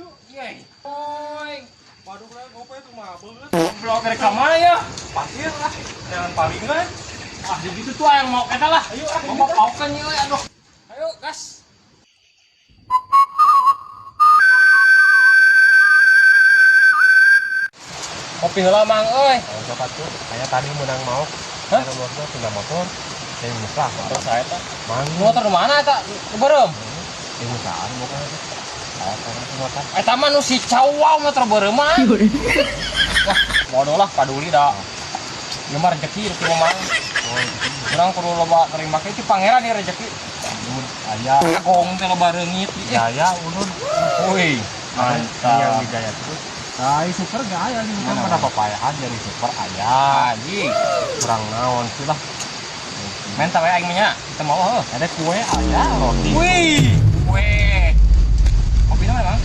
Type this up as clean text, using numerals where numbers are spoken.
Aduh, iya. Oi. Waduh, lah ngopi itu mah beungeut. Goblok rek ka mana ya? Pasir lah. Jangan palingan. Ah, di gitu tuh yang mau eta lah. Ayo ah. Mau paukeun ieu aduh. Ayo, gas. Kopi heula Mang euy. Oh, sok atuh. Kayak tadi menang mau. Hah? Ada motor pindah motor. Saya musah. Motor saya ta. Mang Motor di mana eta? Beureum. di musahan bukan itu. Saya pengen ke motor. Eta mah nu si cawau motor beureum mah. Wah, bodoh lah paduli da. Ieu mah rezeki rezeki mah Mang. Oh, gitu. Urang kudu loba terima kasih ti pangeran ieu rezeki. Mun aya Kagong teh loba reungit. jaya ulun. Wih, Yang mantap. Wijaya terus. Nah, super gak aya di Mana, mana mana? papayahan jadi super aya. Anjing. Kurang naon sih lah. Menta we aing mah nya. Kita mau heuh. Ada kue aya roti. Wih, kue. Kopi nama emang?